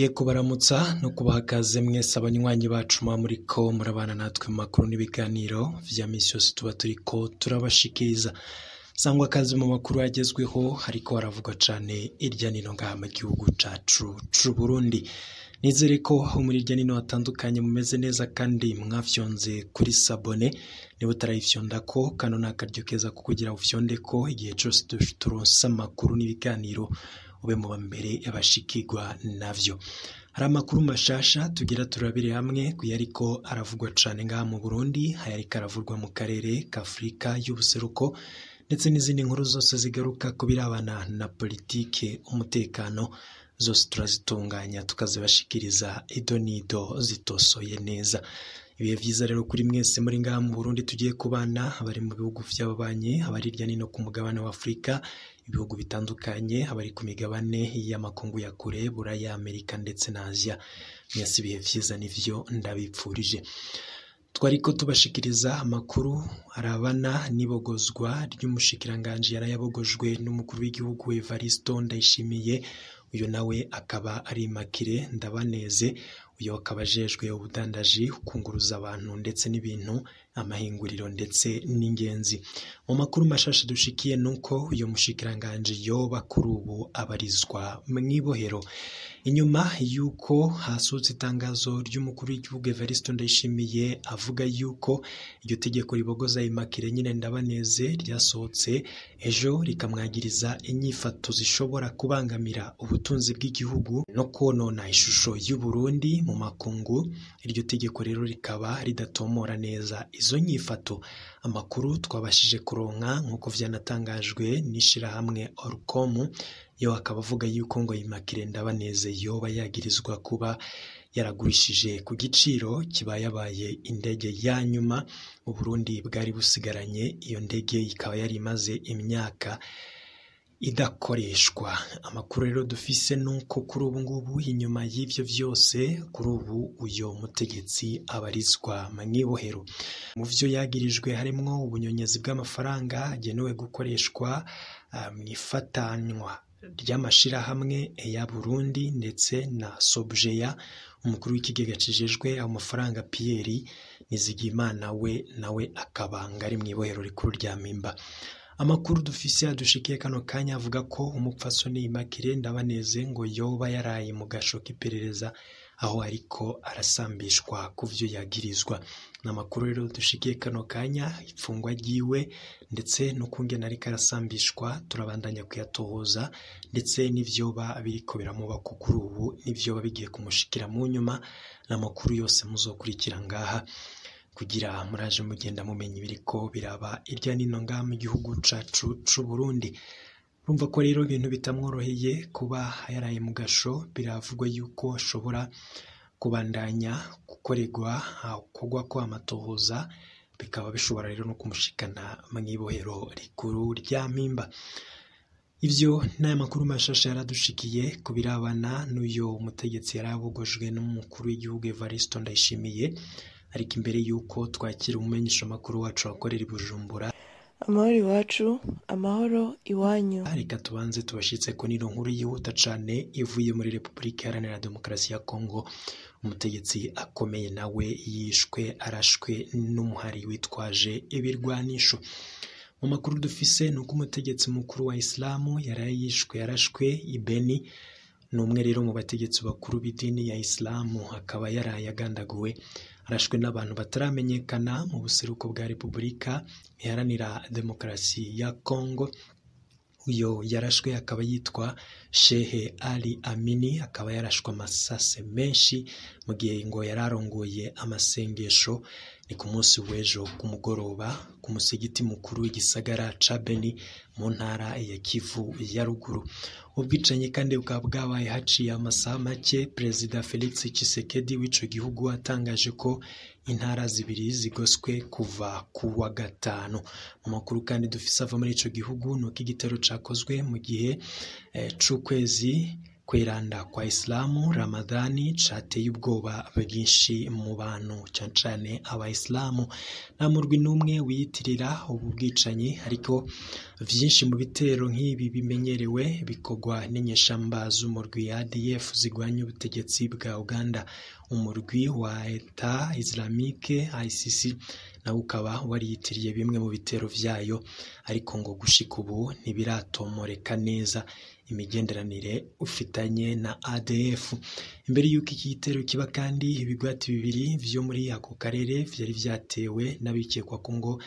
Nongeye kubaramutsa no kubaha ikaze mwese abanywanyi bacu muba muriko murabana natwe mu makuru n'ibiganiro vya misi yose tuba turiko turabashikiriza. Sangwa kaze mu makuru agezweho hariko haravugwa cane irya nino ngaha mu gihugu cacu c'Uburundi. Nizere ko aho muri irya nino hatandukanye mumeze neza kandi mwafyonze kuri sabone, niba utarayifyondako kano ni akaryo keza ko kugira ufyondeko igihe cose turonse amakuru n'ibiganiro ube mu bambere abashikirwa navyo. Hari amakuru mashasha tugira turabire hamwe kuyariko aravugwa cane ngaha mu Burundi, ayariko aravugwa mu karere k'Afrika y'ubuseruko ndetse n'izindi nkuru zose zigaruka ku birabana na politike, umutekano, zose turazitunganya tukazibashikiriza ido n'ido zitosoye neza. Ibihe vyiza rero kuri mwese muri ngaha mu Burundi tugiye kubana, abari mu bihugu vy'ababanyi, abari hirya no hino ku mugabane wa Afurika, ibihugu bitandukanye, abari ku migabane y'amakungu ya kure, Buraya, Amerika ndetse na Aziya. Mwese ibihe vyiza nivyo ndabipfurije. Twariko tubashikiriza amakuru arabana n'ibogozwa ry'umushikiranganji yarayabogojwe n'umukuru w'igihugu Evaristo Ndayishimiye, uyu nawe akaba ari Immaculée Ndabaneze, uyu akaba ajejwe ubudandaji, kunguruza abantu ndetse n'ibintu, amahinguriro ndetse n'ingenzi. Mu makuru mashasha dushikiye nuko uyu mushikiranganji yoba kuri ubu abarizwa mw'ibohero. Inyuma yuko hasohotse itangazo ry'umukuru w'igihugu Evaristo Ndayishimiye avuga yuko iryo tegeko ribogoza Immaculée nyine Ndabaneze ryasohotse ejo rikamwagiriza inyifato zishobora kubangamira ubutunzi bw'igihugu no konona ishusho y'u Burundi mu makungu, iryo tegeko rero rikaba ridatomora neza izo nyifato. Amakuru twabashije kuronka nk'uko vyanatangajwe n'ishirahamwe Orcom, yo akaba avuga yuko ngo Immaculée Ndabaneze yoba yagirizwa kuba yaragurishije ku giciro kibayabaye indege ya nyuma Uburundi bwari busigaranye, iyo ndege ikaba yari imaze imyaka idakoreshwa. Amakuru rero dufise nuko kuri ubu ngubu inyuma y'ivyo vyose kuri ubu uyo mutegetsi abarizwa mw'ibohero. Mu vyo yagirijwe harimwo ubunyonyezi bw'amafaranga agenewe gukoreshwa mw'ifatanywa ry'amashirahamwe ya Burundi ndetse na Sobjeya. Umukuru w'ikigega kijejwe ayo mafaranga Pierre Nizigimana we nawe akaba ngari mw'ibohero rikuru rya Mpimba. Amakuru dufise adushikiye kano kanya avuga ko umupfasoni Immaculée Ndabaneze ngo yoba yaraye mu gasho k'iperereza aho ariko arasambishwa ku vyo yagirizwa. N'amakuru rero dushikiye kano kanya, ifungwa ryiwe ndetse n'ukungene ariko arasambishwa turabandanya kuyatohoza, ndetse n'ivyoba biriko biramubako kuri ubu n'ivyoba bigiye kumushikira mu nyuma. N'amakuru yose muzokurikira ngaha kugira muraje mugenda mumenya ibiriko biraba irya nino ngaha mu gihugu cacu c'Uburundi. Urumva ko rero ibintu bitamworoheye kuba yaraye mu gasho, biravugwa yuko ashobora kubandanya gukorerwa kugwa ko amatohoza, bikaba bishobora rero no kumushikana mw'ibohero rikuru rya Mpimba. Ivyo n'aya makuru mashasha yaradushikiye ku birabana n'uyo mutegetsi yarabogojwe n'umukuru w'igihugu Evaristo Ndayishimiye. Ariko imbere yuko twakira umumenyesha makuru wacu akorera i Bujumbura, amahoro iwacu, amahoro iwanyu. Reka tubanze tubashitse ko nino nkuru yihuta cane ivuye muri Repubulika Iharanira Demokarasi ya Kongo. Umutegetsi akomeye nawe yishwe arashwe n'umuhari witwaje ibirwanisho. Mu makuru dufise nuko umutegetsi mukuru wa Islamu yaraye yishwe yarashwe i Beni. Ni umwe rero mu bategetsi bakuru b'idini ya Islamu, akaba yaraye agandaguwe arashwe n'abantu bataramenyekana mu buseruko bwa Repubulika Iharanira Demokarasi ya Kongo. Uyo yarashwe akaba yitwa Shehe Ali Amini, akaba yarashwe amasase menshi mu gihe ngo yararongoye amasengesho. Ni ku munsi w'ejo ku mugoroba ku musigiti mukuru w'igisagara ca Beni mu ntara ya Kivu ya ruguru. Ubwicanyi kandi bukaba bwabaye haciye amasaha make Perezida Felix Tshisekedi w'ico gihugu atangaje ko intara zibiri zigoswe kuva ku wa gatanu. Mu makuru kandi dufise ava muri ico gihugu nuko igitero cakozwe mu gihe c'ukwezi kweranda kwa Islamu Ramadhani cateye ubwoba bwinshi mu bantu, cane cane abayisilamu. Nta murwi n'umwe wiyitirira ubu bwicanyi, ariko vyinshi mu bitero nk'ibi bimenyerewe bikorwa n'inyeshamba z'umurwi ADF zigwanya ubutegetsi bwa Uganda. Umurwi wa Eta Islamique ICC nawo ukaba wariyitiriye bimwe mu bitero vyayo, ariko ngo gushika ubu ntibiratomoreka neza imigenderanire ufitanye na ADF. Imbere y'uko iki gitero kiba kandi, ibigwati bibiri vyo muri ako karere vyari vyatewe n'abikekwa ko ngo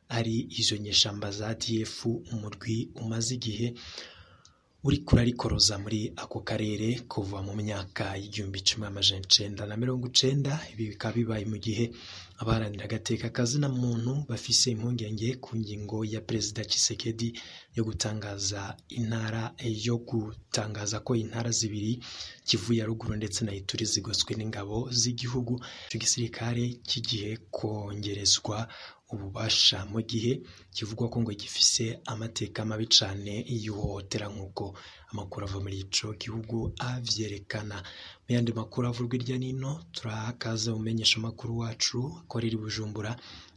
ari izo nyeshamba za ADF, umurwi umaze igihe uriko urarikoroza muri ako karere kuva mu myaka y'1990. Ibi bikaba bibaye mu gihe abaharanira agateka kazina muntu bafise impungenge ku ngingo ya Perezida Tshisekedi yo gutangaza intara yo gutangaza ko intara zibiri, Kivu ya ruguru ndetse na Ituri, zigoswe n'ingabo z'igihugu. Ico gisirikare kigiye kongerezwa ububasha mu gihe kivugwa ko ngo gifise amateka mabi cane y'uhohotera, nk'uko amakuru ava muri ico gihugu avyerekana. Mu yandi makuru avurwa irya nino, turahakaze umenyesha amakuru wacu akorera i Bujumbura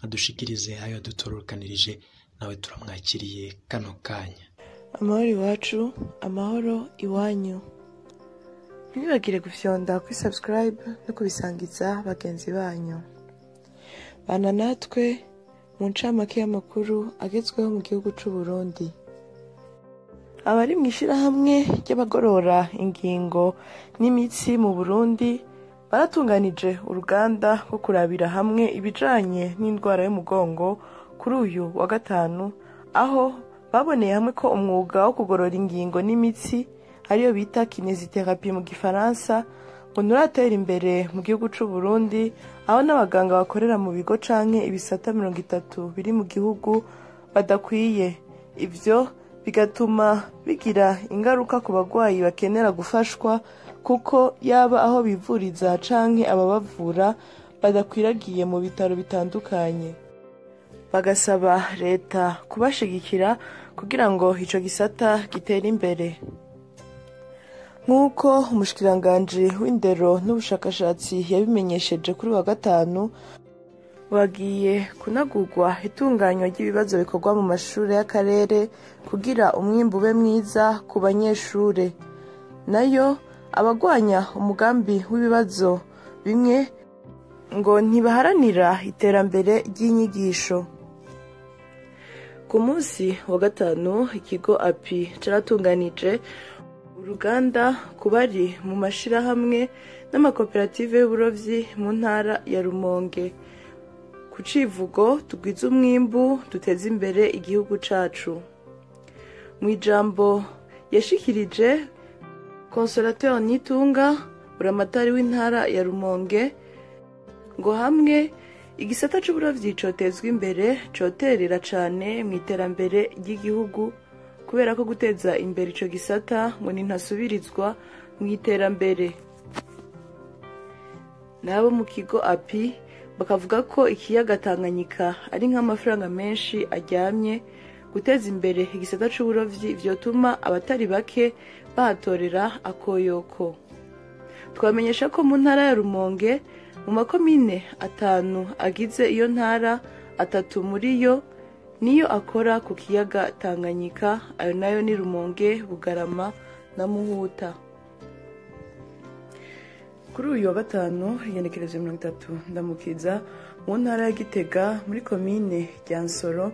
adushikirize ayo adutororokanirije, nawe turamwakiriye kano kanya. Amahoro iwacu, amahoro iwanyu. Ntibibagire gufyonda kuri subscribe no kubisangiza bagenzi banyu. Bana natwe mu ncamake y'amakuru agezweho mu gihugu c'u Burundi. Abari mw'ishirahamwe ry'abagorora ingingo n'imitsi mu Burundi baratunganije uruganda rwo kurabira hamwe ibijanye n'indwara y'umugongo kuri uyu wa gatanu, aho baboneye hamwe ko umwuga wo kugorora ingingo n'imitsi, ariyo bita kinésithérapie mu gifaransa, ngo nturatera imbere mu gihugu c'u Burundi, aho n'abaganga bakorera mu bigo canke ibisata 30 biri mu gihugu badakwiye. Ivyo bigatuma bigira ingaruka ku bagwayi bakenera gufashwa, kuko yaba aho bivuriza canke ababavura badakwiragiye mu bitaro bitandukanye. Bagasaba leta kubashigikira kugira ngo ico gisata gitere imbere. Nk'uko umushikiranganji w'indero n'ubushakashatsi yabimenyesheje kuri wa gatanu, bagiye kunagurwa itunganywa ry'ibibazo bikorwa mu mashure y'akarere kugira umwimbu ube mwiza ku banyeshure. Nayo abagwanya umugambi w'ibibazo bimwe ngo ntibaharanira iterambere ry'inyigisho. Ku munsi wa gatanu, ikigo API caratunganije uruganda ku bari mu mashirahamwe n'amakoperative y'uburovyi mu ntara ya Rumonge, ku civugo tugwize umwimbu duteze imbere igihugu cacu. Mu ijambo yashikirije, Consolateur Nitunga, buramatari w'intara ya Rumonge, ngo hamwe igisata c'uburovyi cotezwa imbere coterera cane mu iterambere ry'igihugu, kubera ko guteza imbere ico gisata ngo ntasubirizwa mu iterambere. Nabo mu kigo API bakavuga ko ikiyaga Tanganyika ari nk'amafaranga menshi aryamye. Guteza imbere igisata c'uburovyi vyotuma abatari bake bahatorera akoyoko. Twamenyesha ko mu ntara ya Rumonge, mu makomine 5 agize iyo ntara, 3 muri yo niyo akora ku kiyaga Tanganyika, ayo nayo ni Rumonge, Bugarama na Muhuta. Kuri uyu wa gatanu, igenekerezo 30 Ndamukiza, mu ntara ya Gitega muri komine Ryansoro,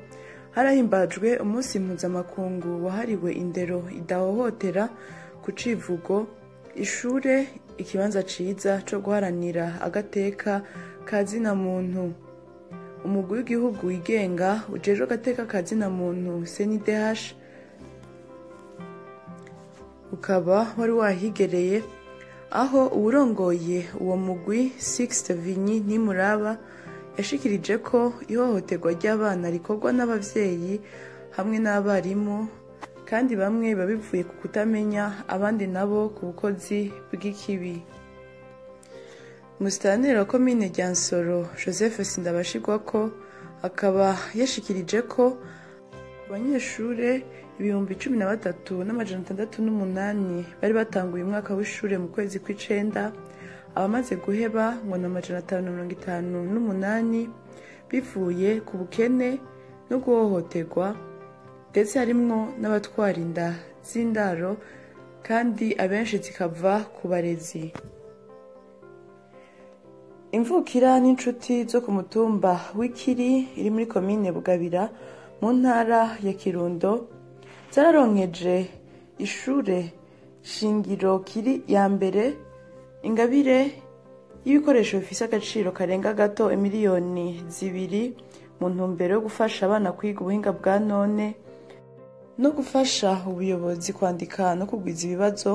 harahimbajwe umunsi mpuzamakungu wahariwe indero idahohotera ku civugo ishure ikibanza ciza co guharanira agateka ka zina muntu. Umugwi w'igihugu wigenga ujejwe agateka ka zina muntu CNDH ukaba wari wahigereye, aho uwurongoye uwo mugwi Sixte Vinyi Ntimuraba yashikirije ko ihohoterwa ry'abana rikorwa n'abavyeyi hamwe n'abarimu, kandi bamwe babivuye ku kutamenya, abandi nabo ku bukozi bw'ikibi. Musitanteri wa komine Ryansoro Joseph Sindabashirwako akaba yashikirije ko abanyeshure 13,608 bari batanguye umwaka w'ishure mu kwezi kw'icenda, abamaze guheba ngo ni 558 bivuye ku bukene no guhohoterwa, ndetse harimwo n'abatwara inda z'indaro kandi abenshi zikava ku barezi. Imvukira n'inshuti zo ku mutumba w'Ikiri iri muri komine Bugabira mu ntara ya Kirundo zararonkeje ishure shingiro Kiri ya mbere ingabire y'ibikoresho bifise agaciro karenga gato 2 miliyoni mu ntumbero yo gufasha abana kwiga ubuhinga bwa none no gufasha ubuyobozi kwandika no kugwiza ibibazo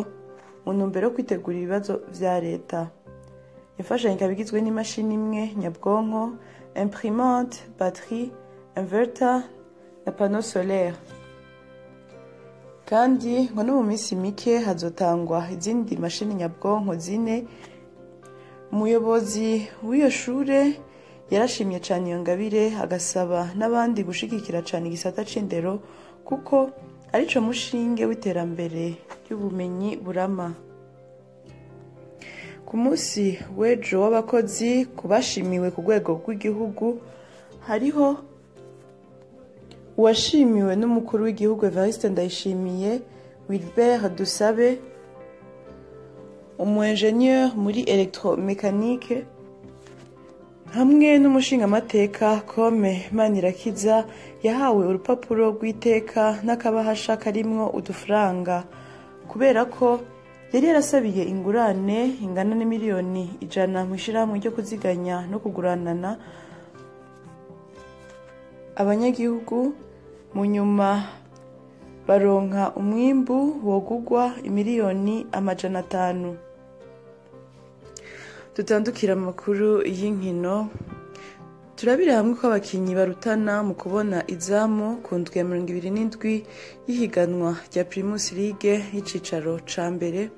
mu ntumbero yo kwitegura ibibazo vya leta. Imfashanyo ikaba igizwe n'imashini imwe nyabwonko, imprimante, batterie, inverter na panneau solaire. Kandi ngo no mu minsi mike hazotangwa izindi mashini nyabwonko 4. Umuyobozi w'iyo shure yarashimye cane iyo ngabire, agasaba n'abandi gushigikira cane igisata c'indero kuko arico mushinge w'iterambere ry'ubumenyi burama. Ku munsi w'ejo w'abakozi, ku bashimiwe ku rwego rw'igihugu hariho uwashimiwe n'umukuru w'igihugu Evariste Ndayishimiye, Wilbert Dusabe, umu ingénieur muri électromécanique, hamwe n'umushingamateka Kome Manirakiza yahawe urupapuro rw'iteka n'akabahasha karimwo udufaranga kubera ko yari yarasabiye ingurane ingana n'100 miliyoni mu ishirahamwe ryo kuziganya no kuguranana abanyagihugu, mu nyuma baronka umwimbu wogugwa 500 miliyoni. Dutandukira amakuru y'inkino, turabira hamwe ko abakinyi barutana mu kubona izamu ku ndwi ya 27 y'ihiganwa rya Primus League y'icicaro ca mbere.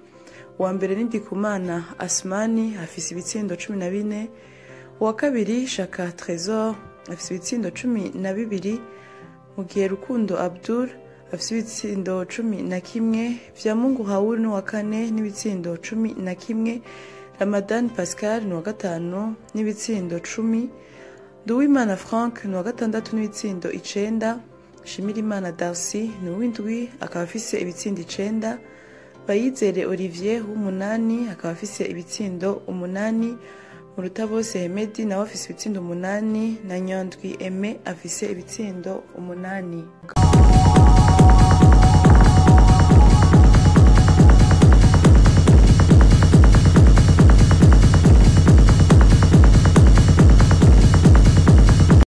Uwa mbere ni Ndikumana Asmani, afise ibitsindo 14. Uwa kabiri Shaka Trésor, afise ibitsindo 12, mu gihe Rukundo Abdul afise ibitsindo 11. Vyamungu Raoul ni uwa kane n'ibitsindo 11. Ramadan Pascal ni uwa gatanu n'ibitsindo 10. Nduwimana Frank ni uwa gatandatu n'ibitsindo 9. Shimirimana Darcy ni uw'indwi, akaba afise ibitsindo 9. Bayizere Olivier w'umunani, akaba afise ibitsindo 8. Murutabose Hemedi nawe afise ibitsindo 8, na Nyandwi Aime afise ibitsindo 8.